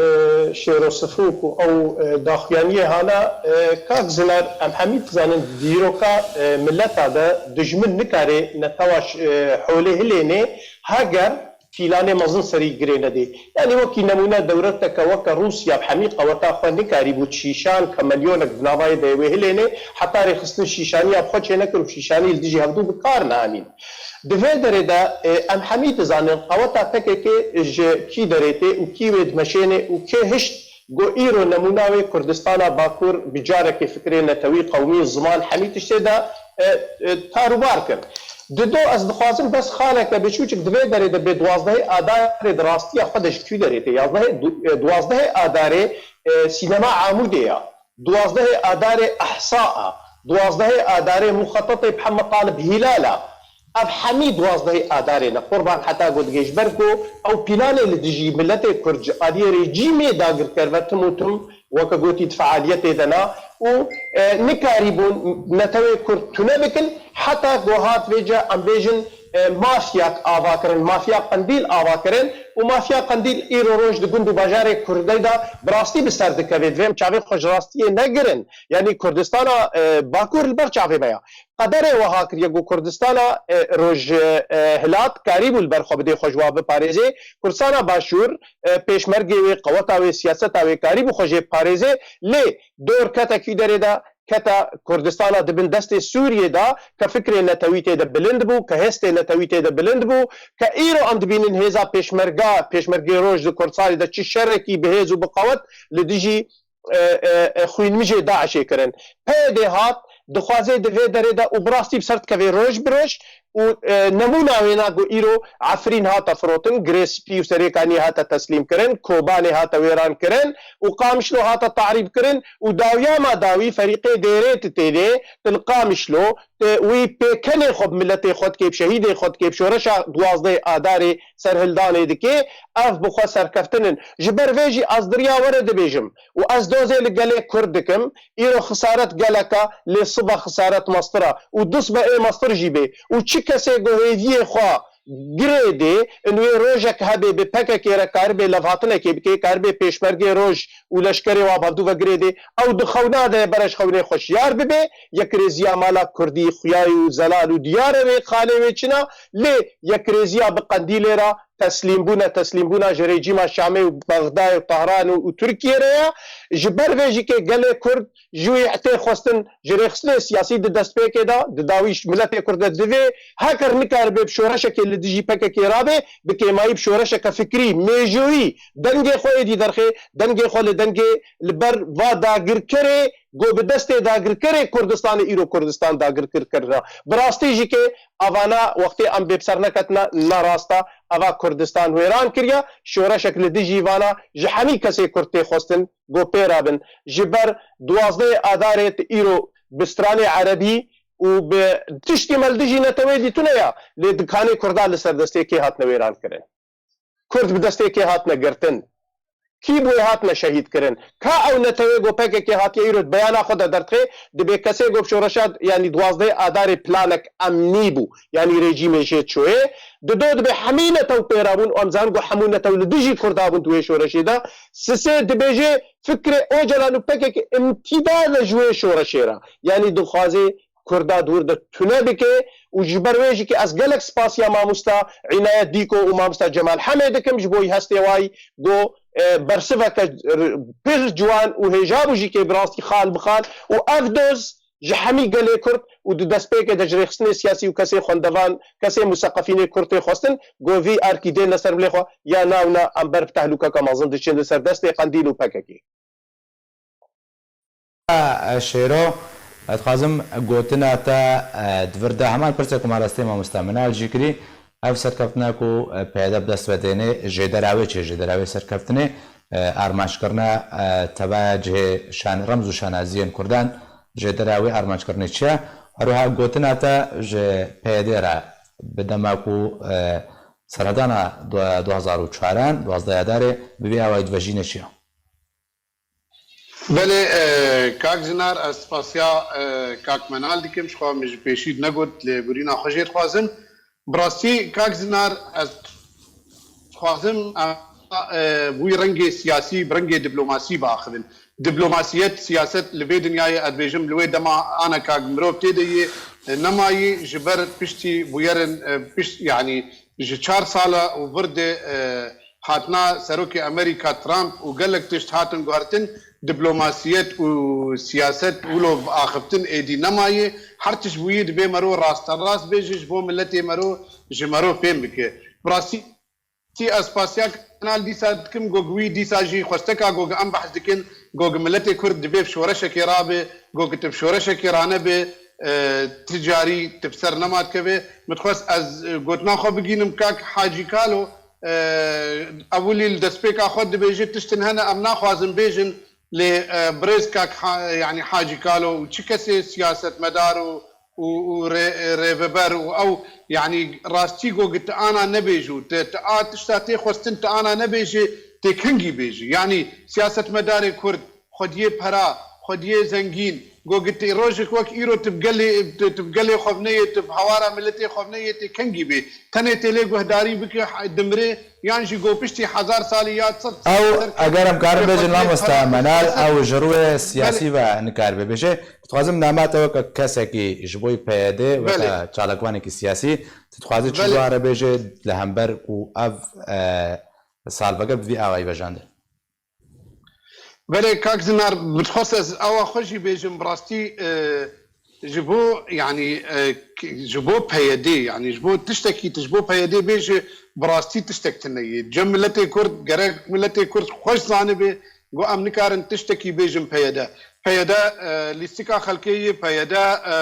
Şêro Sifrûk û ew, e, daxuyaniyê hana, e, kak Zinar, em hemî dizanin dîroka, e, mileta de dijmin nikare netewa ş-, e, holê hilênê heger pîlanê mezin serî girê nedê. Yanî wekî nemûne dewleteke weke Rûsya bi hemî qeweta xwe nikarîbû şîşan, kamelyonek di navayê de wê hilênê, heta rêxistin şîşaniya bi xwe çênekir û şîşanî li dijî hevdû bi kar neanîn. Di vê derê de, e, em hemî dizanin qeweta P K K ji kî derê tê û kî wê dimeşênê û kê hişt Go îro nemûna wê Kurdistana Bakur bi carekê fikrê netewî, qewmî, ziman, hemî tiştê de, e, e, tarûbar kir. Dido ez dixwazim bes xaleke biçûçik di vê derê de bê duwazdehê Adarê di rastiya xwe de ji kî derê tê? Yazdehê, du-, e, duwazdehê Adarê, e, sînema Amûdê ya. Duwazdehê Adarê Ehsa a. Duwazdehê Adarê muxetetê Mihemed Talib Hîlal a. Ev hemî duwazdehê Adarê ne. Qurban heta ku digê ji ber ku ew planê li dijî miletê Kurd ji aliyê rejîmê dagirker ve tim û tim weke gotî di fealiyetê de ne û, e, nikarîbûn netewê Kurd tune bikin heta ku hat vêca em bêjin, e, mafyak ava kirin, mafya Qendîl ava kirin û mafya Qendîl îro roj di gund û bajarê Kurdê de bi rastî bi ser dikeve. Divê em çavê xwe ji rastiyê negirin. Yanî Kurdistana, e, Bakur li ber çavê me ya. Qederê wiha kiriye ku Kurdistana, e, Roj, e, Hilat karîbû li ber xwe bidê, xwe ji wa biparêzê. Kurdistana Başûr, e, pêşmergê wê, qeweta wê, siyaseta wê karîbû xwe jê biparêzê. Lê dor kete kî derê de? Kete Kurdistana di bin destê Sûriyê de, ke fikrê netewî tê de bilind bû, ke hêstê netewî tê de bilind bû, ke îro em dibînin hêza pêşmerga, pêşmergê roj di Kurdsarê de çi şerekî bi hêz û bi qewet li dijî, e, e, e, xwînmijê DAIŞê kirin. P Y D hat, dixwaze di vê derê de û bi rastî bi ser dikeve roj bi roj û, e, nemûna wêna ku îro Efrîn hate firotin, Girê Spî û Serêkaniyê hate teslîm kirin, Kobanê hate wêran kirin û Qamişlo hate tahrîb kirin û dawiya ma dawî ferîqê dêrê ti tê dê, ti li Qamişlo, ti wî pêkenê xwe bi miletê xwe dikê, bi şehîdê xwe dikê, bi şoreşa duwazdehê Adarê serhildanê dikê, ev bi xwe serkeftin in. Ji ber vê jî ez diriya were dibêjim û ez dozê li gelê Kurd dikim, îro xisaret gelek e, lê sibe xisaret mestir e û du sibe ê mestir jî bê û çi kesê ku hêviyê xwe girê dê, in wê rojek hebe bi P K K re karibe levhatinekê bike, karibe pêşmergê roj û leşkerê wa bandû ve girê dê, ew di xewna de ye, bere ji xewnê xwe şiyar bibe, yekrêziya mala Kurdî, xuyayî û zelal û diyar e wê xalê wê çina, lê yekrêziya bi Qendîlê re teslîmbûn e, teslîmbûna ji rejîma Şamê û Bexdayê û Tehranê û Tirkiyê re ye. Ji ber vê jî ke gelê Kurd ji wî tê xwestin ji rêxistinê siyasî di destpêkê de, di dawî miletê Kurd de divê, heker nikaribe bi şoreşekê li dijî P K K rabe, bi kêmayî bi şoreşeke fikrî, mêjoyî, dengê xwe êdî derxê, dengê xwe li dengê li ber va dagirkerê, ku bi destê dagirkerê Kurdistanê îro Kurdistan dagirkir kirina. Bi rastî jî ke evana wextê em bê bi ser neketine, ne rast e, eva Kurdistan wêran kiriye, şoreşek li dijî vana ji hemî kesê Kurd tê xwestin, ku pê re bin. Ji ber duwazdehê Adarê ti îro bi stranê erebî û bi tiştî me li dijî netewê dîtine ya, lê dikanê Kurda li ser destê kê hatine wêran kirin? Kurd bi destê kê hatine girtin? Kî bi wê hatine şehîd kirin? Ka ew netewê ku P K K hatiye îro di beyana xwe de derdixê, dibê kesê ku bi şoreşa, yanî duwazdehê Adarê planek emnî bû, yanî rejîmê jê çûyê, dido dibê hemî netew pê re bûn û em zanin ku hemû netew li dijî Kurda bûn di wê şoreşê de. Sisê dibêje fikrê Ocalan û P K K imtîda de ji wê şoreşê re. Yanî dixwaze Kurda dûr de tune bike û ji ber wê jî ke ez gelek spasiya mamosta Înayet Dîko û mamosta Cemal Hemê dikim ji bo hestê wayî ku, e, bersiveke r-, pir ciwan û hêja bû jî ke bi rastî xal bixal û ev doz ji hemî gelê Kurd û di destpêkê de ji rêxistinê siyasî û kesê xwendevan, kesê museqefînê Kurd tê xwestin, ku vî erkî dê li ser bilê xwe ya na û na em ber bi tehlûkeke mezin diçin li ser destê Qendîl û P K K. Şêro, ez dixwazim gotina te, e, di vir de heman pirsek ku me rastê mamosta Minal jî kirî, ev serkeftina ku, e, P Y D bi dest ve têne, jêdera wê çi ye, jêdera wê serkeftinê, e, armanckirina, e, tevaya cihê şan-, remz û şanaziyên Kurdan, jêdera wê armanckirine çi ye? Her wiha gotina te ji P Y D re bi dema ku, e, serhedana du-, du hezar û çaran, duwazdeh Adarê, bi vî awayî divejîne çi ye? Belê, e, kak Zinar, ez spasiya, e, kak Menal dikim, ji xwe min ji pêşî negot, lê birîna xwe jê dixwazim. Bi rastî, kak Zinar, ez dixwazim, e, e, wî rengê siyasî, bi rengê diplomasî biaxivin. Diplomasiyet, siyaset li vê dinyayê, ez dibêjim, li wê dema aneka mirov tê de yê, e, nemayî, ji ber piştî bûyerin, e, pişt, yanî, ji çar sala û vir de, e, hatina Serokê Amerîka Trump û gelek tişt hatin guhertin, diplomasiyet û siyaset wilo axiftin êdî nemayê. Her tişt bûyî dibê mero rasterast bêje, ji bo miletê mero, ji mero fêm bike. Bi rastî ez spasiya Nal dîsa dikim, got wî dîsa jî xwesteka got em behs dikin, got miletê Kurd divê bi şoreşekê rabe, got tu bi şoreşekê ranebe, e, ti carî tu bi ser nema dikeve. Min dixwest ez, e, gotina xwe bigînim kak Hacî Kalo, e, ewilî li destpêka xwe dibêje tiştin hene em naxwazin bêjin, lê, e, birêz kak Ha-, yanî Hacî Kalo û çi kesê siyasetmedar û û, û rê-, rêveber û ew, yanî rastî got tu ana nebêj û tu, tu a tişta tê xwestin tu ana nebêjê, tê kengî bêjî. Yanî siyasetmedarê Kurd, xwediyê pera, xwediyê zengîn, got tu rojek wek îro tu bi gelê, tu, tu bi gelê xwe neyê, tu bi hawara miletê xwe neyê, tê kengî bê. Tenê tê lê guhdarî bike, ha-, dimrê, yan jî got piştî hezar salî ya sed Ew, eger em karin bêjin, mamoste Menal, ew ji rûyê siyasî ve nikaribe bêje. Dixwazim nama te weke kesekî ji bo P Y D, weke Belê. çalakvanekî siyasî, tu dixwazî çi Belê. ji wan re bêje li hember ku ev, e, salvegir bi vî awayî vejandin? Belê, kak Zinar, bi dixwest ez awa xwe jî bêjim, bi rastî, e, ji bo, yanî, e, k-, ji bo P Y D, yanî ji bo tiştekî, tu ji bo P Y D bêje, bi rastî tiştek tune ye. Cem miletê Kurd, gerek miletê Kurd xweş zanibe, got em nikarin tiştekî bêjin P Y D. P Y D, e, lîstika xelkê yê, P Y D, e,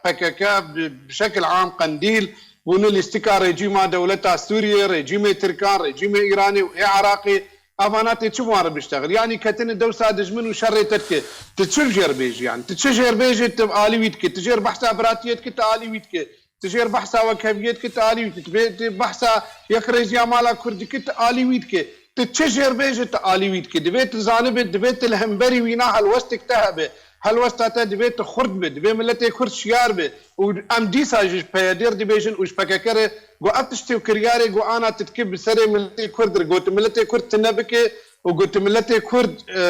P K K, bi, bi şekil am Qendîl, bûne lîstika rejîma dewleta Sûriyê, rejîmê Tirkan, rejîmê Îranê û ê Iraqê. Evana tê çi bi wan re biştexil? Yanî ketine dewsa dijmin û şerê te dike. Tu çi jêr bêjî? Yanî tu çi jêr bêjî, tu alî wî dike. Tu jêr behsa biratiyê dike, tu alî wî dike. Tu jêr behsa wekheviyê dike, tu alî wî dike. Tu bê-, tu behsa yekrêziya mala Kurd dike, tu alî wî dike. Tu çi jêr bêjî, tu alî wî dike. Divê tu zanibe, divê tu li hemberî wîna helwestek te hebe. Helwesta te divê tu xurt be, divê miletê Kurd şiyar be. Û em dîsa jî ji P Y D re dibêjin û ji P K K re got ev tiştê û kiryarê got ana tu dike bi serê miletê Kurd re. Got tu miletê Kurd tune bike û got tu miletê Kurd, e,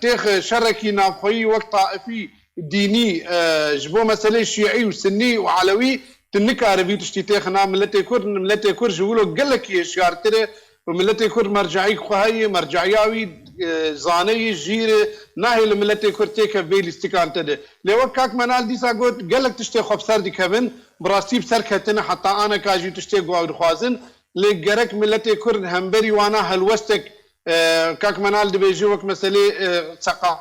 têxe şerekî navxweyî wek taifî, dînî, e, ji bo meselê şîî û sinnî û elewî tu nikaribî tiştî têxina miletê Kurd. Miletê Kurd ji wilo gelekî hişyartir e û miletê Kurd merceî xwe heye, merceîya wî, e, zaneyî jîr e, nahê li miletê Kurd têke vê lîstikan te de. Lê wek kak Menal dîsa got, gelek tiştê xwe bi ser dikevin, bi rastî bi ser ketine heta aneka jî tiştê ku ew dixwazin. Lê gerek miletê Kurd hemberî wana helwestek, e, kak Menal dibêje wek meselê, e, seqa-,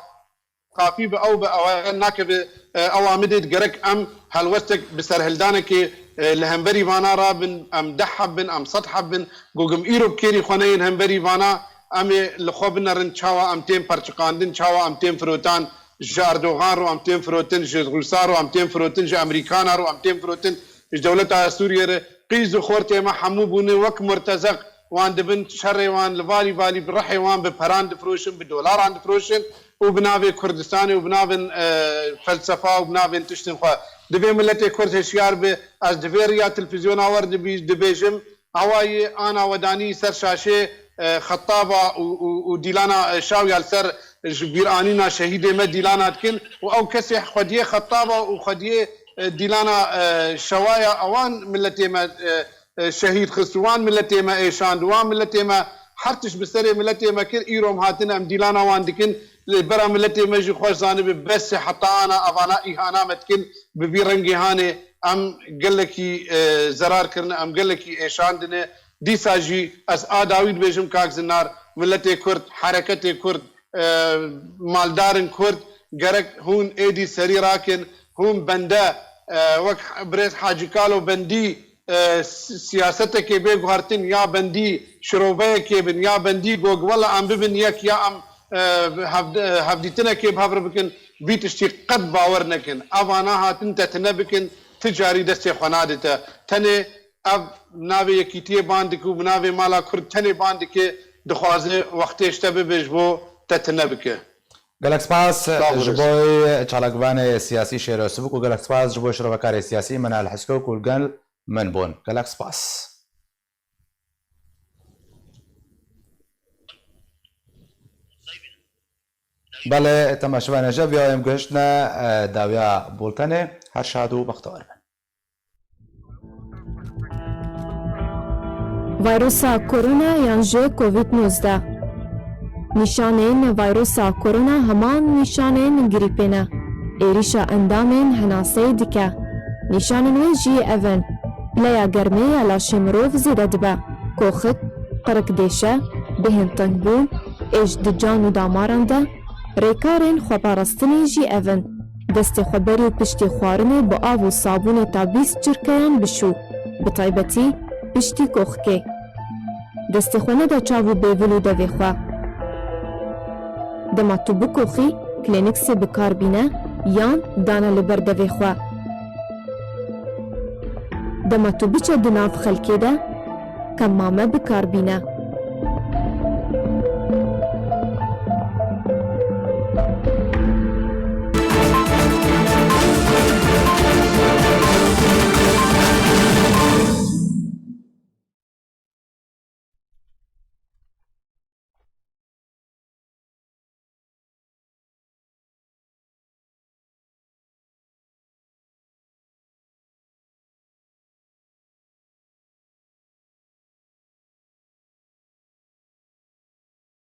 qafî bi ew bi ew nakeve, e, ew amidê gerek em helwestek bi serhildanekê, e, li hemberî vana rabin, em deh heb bin, em sed heb bin, gogim îro bi kêrî xwe neyên hemberî vana, em ê li xwe binerin çawa em tên perçiqandin, çawa em tên firotan, ji Erdogan ro em tên firotin, ji Rûsa ro em tên firotin, ji Amerîkana ro em tên firotin, ji dewleta Sûriyê re qîz û xortê me hemû bûne wek murtezeq, wan dibin şerê wan li valî valî bi rihê wan bi peran difiroşin, bi dolaran difiroşin û bi navê Kurdistanê û bi navên, e, felsefa û bi navên tiştên xwe. Divê miletê Kurd hişyar be, ez di vê riya televîzyona we re dibî-, dibêjim, Awayê ana wedanî ser şaşê, e, Xetaba û, û, û Dîlana, e, Şaw ya li ser ji bîranîna şehîdê me Dîlana dikin û ew kesê xwediyê Xetaba û xwediyê, e, Dîlana, e, Şawa ya ewan miletê me, e, e, şehîd xist û wan miletê me êşand û wan miletê me her tişt bi serê miletê me kir, îro em hatin em Dîlana wan dikin. Lê bera miletê me jî xweş zanibe, bes e heta ana evana îhana me dikin, bi vî rengê hanê em gelekî, e, zerar kirine, em gelekî êşandine. Dîsa jî ez a dawî dibêjim kak Zinar, miletê Kurd, hereketê Kurd, e, maldarên Kurd gerek hûn êdî serî rakin, hûn bende, e, wek birêz Hacî Kalo bendî, e, si-, siyasetekê bê guhertin ya bendî şiroveyekê bin ya bendî got wela em bibin yek ya em, e, hev-, e, hevdîtinekê bi hev re bikin, vî tiştî qet bawer nekin. Evana hatin te tune bikin, ti carî destê xwe nadite. Tenê ev navê yekîtiyê ban dike û bi navê mala Kurd tenê ban dike, dixwaze wextê ji te bibe ji bo te tune bike. Gelek spas. Sağ ol, ji bo çalakvanê siyasî Şêro Sivik û gelek spas ji bo şirovekarê siyasî Menal Hisko ku li gel min bûn. Gelek spas. Belê, temaşevanê ji viya em gihiştine, e, dawiya bultenê. Her şad û bextewar bin. Vayrusa korona yan jî Covid nozdeh. Nîşanên vayrusa korona heman nîşanên grîpê ne. Êrîşa endamên henaseyê dike. Nîşanên wê jî ev in: pileya germê ya laşê mirov zêde dibe, koxik, qirik dêşe, Bihên tengbûn ê ji di can û damaran de rêkarên xweparastinê jî ev in: destê xwe berî û piştî xwarinê bi av û sabûnê ta bîst çirkeyan bişû, bi taybetî piştî koxikê. Destê xwe nede çav û bêvil û devê xwe. Dema tu bikoxî, klêniksê bi kar bîne yan dane li ber devê xwe. Dema tu biçe di nav xelkê de, kemame bi kar bîne.